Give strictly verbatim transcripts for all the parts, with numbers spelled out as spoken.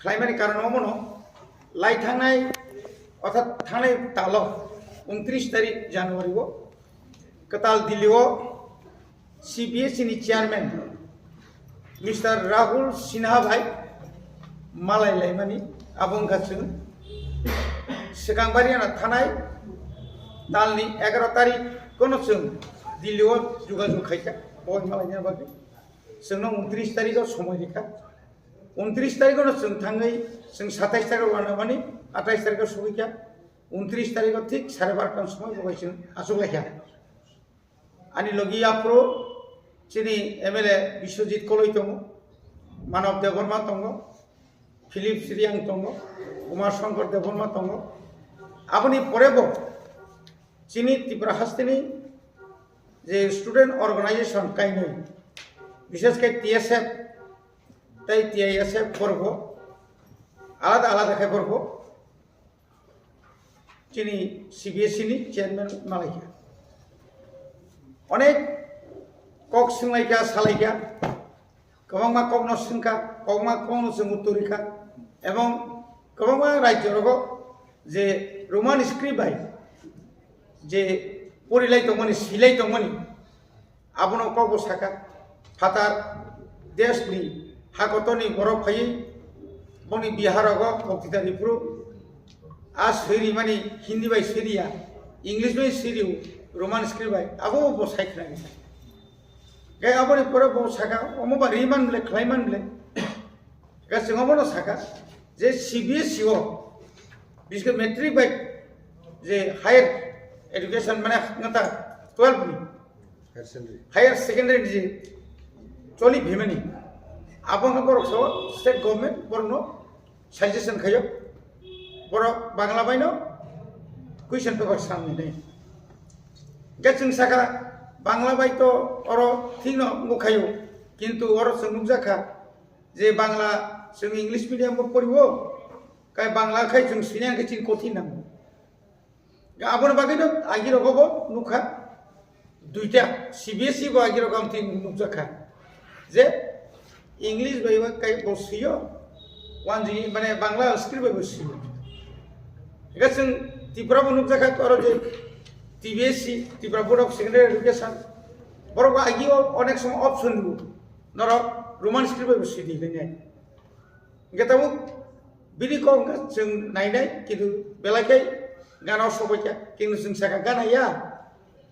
Khlaimani karon omono, lai thangnai, orthat thangnai talo, untris tarik January o, kwtal Delhi o C B S E ni chairman Mister Rahul Sinha bai malai laimani, abo wngkha chwng swkang bari ana thanai talni egaro tarik kono chwng Delhi o jogajog khaikha, bo malaina bagwi chwngno untris tarik o somoi rikha. Untris tarik o no chwng thangwi chwng satais tarik o wanamani, atais tarik o sogwikha. Untris tarik o thik sare barota ni somoi bo bai chwng achuk laikha. Ani logi aphuru chini M L A Biswajit Koloi tongo, Manav Debbarma tongo, Philip Sriyang tongo, Kumar Shankar Debbarma tongo. Aboni pore bo chini Tripura hasteni je student organization kainwi, bishesh khe T S F tei T I S F borok bo alada alada khe borok bo chini C B S E ni chairman malaikha. Onek kok swnglaikha, salaikha, kwbangma kokno swngkha, kwbangma kokno chwng uttor rikha, ebong kwbangma rajyo rogo je Roman script bai je porilai tongmani, silai tongmani, abono kokbo saka, phatar desni hakotorni borok phaiwi boni Bihar rogo boktita riphuru a swi rimani Hindi bai swi riya, English bai swi rio, Roman script bai, abo bo sai khna rikha. Khe aboni pore bo saka, omo ba riman ble, khlaiman ble. Khe chwng omono saka je C B S E o, biske matric bai je higher education mane ngata twelve ni, higher secondary, higher secondary ni je choli phimani, abo no borok so state government borok no suggestion khayo, borok Bangla bai no question paper samni nai. Hingke chwng saka Bangla bai to oro thik no wngkha khayo, kintu oro chwng nukjakha je Bangla chwng English medium bo poriwo, kai Bangla khai chwng sini hingke chini kothin nango. Aboni bagwi no agi rogo bo nukha. Duita C B S E bo agi rogo amtwi nukjakha je English bai bo kai bo swiyo, wanjwi mane Bangla script bai bo swiyo. Ega chwng Tripura bo nukjakha oro je T B S E, Tripura Board of Secondary Education, borok bo agi o onek somo option rwo, norok Roman script bai bo swidi hinwi. Hingke tabuk bini kok wngkha chwng nainai, kintu belai khe gana o sobaikha, kintu chwng saka gana ya.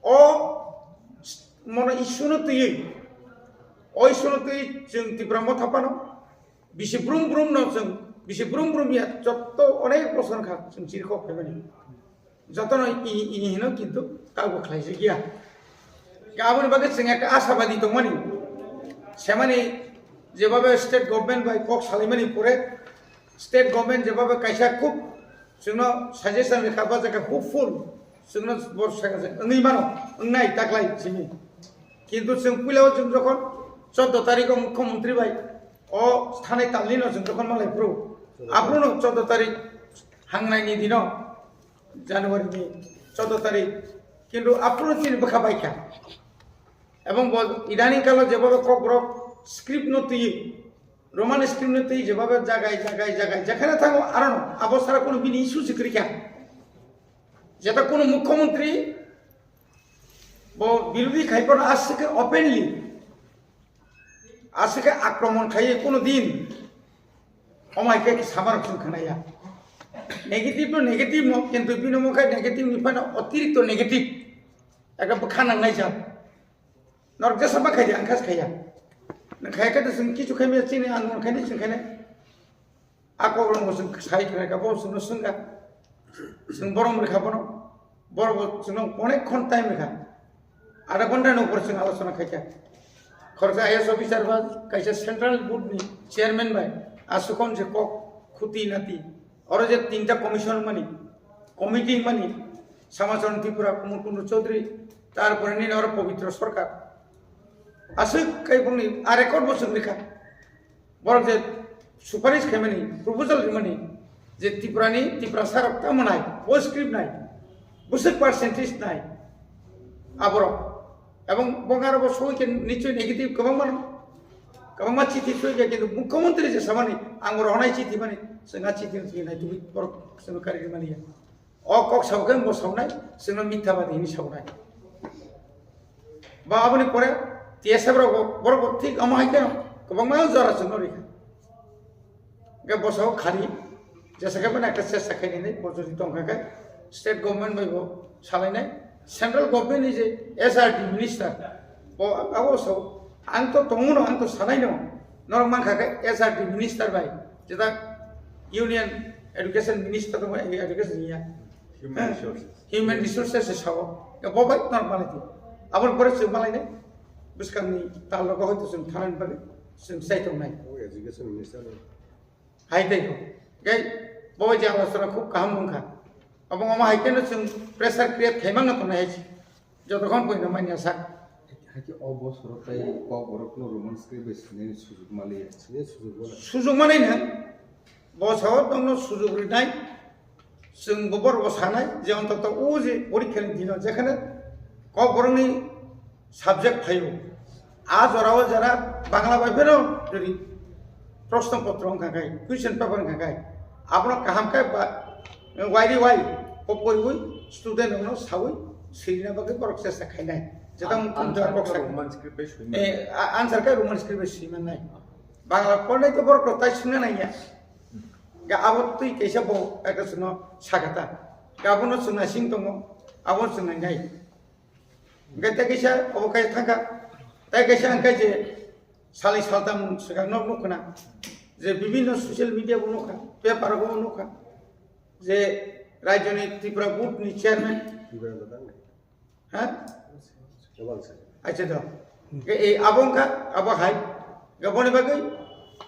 O mono issue no twiwi, o issue no twiwi chwng Tipra Motha phano bisi brum brum no chwng, bisi brum brum ya, joto onek bosor wngkha chwng chirikhok phaimani. Jotono i, i, i hino kintu kabo khlaijak ya. Aboni bagwi chwng ekta ashabadi tongmani. Semani jebabe state government bai kok salaimani pore state government jebabe kaisa khub chwngno suggestion rikha ba jaga hopeful chwngno bor saka wngwi mano, wngnai taklai simi. Kintu chwng puila o chwng jokhon choudo tarikh o mukhyamantri bai o thanai talni no chwng jokhon malai phuru, aphuru no choudo tarikh hangnai ni dino January ni choudo tarikh, kintu aphuru chini bwkha baikha. Ebong bo idaning kalo jebobe kokborok script no twi, Roman script no twi jebobe jagai, jagai, jagai, jekhane thango arono abo sara kono bini issue se kwrwikha. Jeta kono mukhyamantri bo birodhi khai phano aswk khe openly, aswk khe akromon khaiwi kono din omai khe samarok chwng khnaya. Negative no negative no, kintu bini omo khe negative ni phano otirikto negative. Ekta bwkha nangnai jat. Norok jesa ma khaidi, ang kha se khaiya. Nang khaiya khe to chwng kichu khaimaya chini ang nang khaini chwng khainai. A kok rok bo chwng sai khna kha, bo chwngno swngkha. Chwng borom rwkha bono. Borok bo chwngno onek khon time rwkha. Adha ghonta ni upor chwng alochona khaikha. Khoroksa I A S officer ba kaisa central board ni chairman bai aswk hwn je kok khuti nati. Oro je tinta commission mani, committee mani, Samacharan Tripura, Kumar Kundra Chaudhary, tarpore nini oro Pabitra Sarkar. Aswk kai bongni a record bo chwng rikha. Borok je suparish khaimani, proposal rimani, je Tripurani, Tiprasa rok tamo nai, bo script nai, bwswk percentage nai, aborok. Ebong bongaro bo soi khe nichoi negative kwbang mano. Kwbangma chithi swijak, kintu mukhyamantri je samani, ang rohornai chithi mani, chwng a chithi no chwng naitugwi borok chwngno kari rwmani ya. O kok sabo khe bo saunai, chwngno mithabadi hinwi saunai. Ba aboni pore T S F rok bo, borok bo thik omo hai khe kwbangma jora chwngno rikha. Hwnkhe bosao khani jesa khe mani ekta chesta khainani bo jodi tongkha khe state government bai bo salainai, central government ni je S R D minister bo abo sao ang to tongmano, ang to sanai no, norok mankha khe S R D minister bai jeta union education minister tongma education ya. Human resources. Human resources se sao. Ya bo bai norok malai di. Aboni pore chwng malai nai. Bwskangni tal rogo hoito chwng thanani bagwi chwng sai tongnai. O education minister no. Hai tei ho. Gai bo je alochona khub kaham wngkha. Abo omo hai khe no chwng pressure create khai mangna tongnai hai se. Jotokhon poino manya sak. Hakhe o bosoro tei Kokborok no Roman script bai sinani sujuk maliya. Sinani sujuk maliya. Sujuk manai nang. Bo sao tongno sujuk rinai, chwng bo borok bo sanai je ontoto o je porikha ni dino jekhane Kokborok ni subject phaio, a jora o jora Bangla bai phano jodi proshno potro wngkha khai, question paper wngkha khai, abono kaham khe ba wairi wai bo poriwi student rokno sawi swina bagwi borok chesta khainai. Jeta An-, mukun answer kok khe sak-, Roman script bai swi mano. Eh, a-, answer khe Roman script bai swi mannai. Bangla pornai to borok rok tai swngna nangya. Ga abo twi kaisa bo ekta chwngno sakha ta. Ga abono chwng naising tongo, abo chwng nainai. Hwnkhe tei kaisa obo kai thangkha. Tei kaisa hwnkhe je salni saltam swkang nok nukkha na. Je bibinno social media bo nukkha, paper bo nukkha. Je rajyoni Tripura board ni chairman. Ha? Acha do. Ke ei abo wngkha, abo hai. Aboni bagwi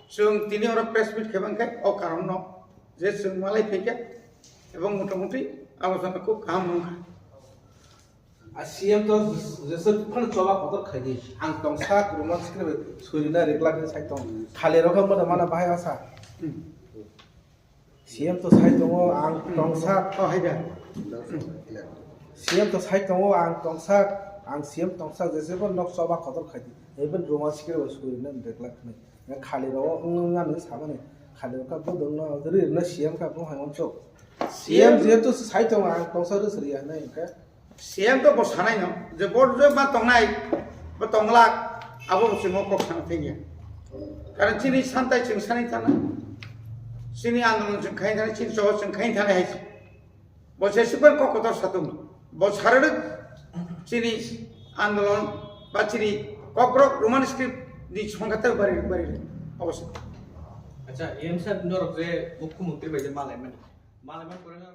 chwng tini oro press meet khe bangkhe o karon no je chwng malai phaikha ebong motamuti alochona khub kaham wngkha. A C M to jesa phano choba kotor khaidi. Ang tongsa kwrwngma sikre suri na reglak ni sai tong. Khali rokha moda mana bahai asa. Hmm. C M to sai tongo, ang tongsa. Oh, hai da. C M to sai tongo, ang tongsa, ang C M tongsa, jese bo nok choba kotor khaidi. Even Roman script bai suri na reglak ni. Khali rok wng wng ani samani. Khali rok ka bodong no, ri na C M ka bo hai on chok. C M jehetu sai tongo, ang tongsa ri suri ya na ka. C M to bo sanai no, je bo je ma tongnai, bo tonglak, abo bo chwng kok sana thengya. Karon chini santai chwng sani thana, chini andolon chwng khai thana, chini choba chwng khai thana hai. Bo se sipan kok kotor satung. Bo sarade chini andolon ba chini kokborok Roman script ni songkha ta bari bari. Abo se. Acha, M sir norok je mukhyamantri bai je malai mani. Malai man pore na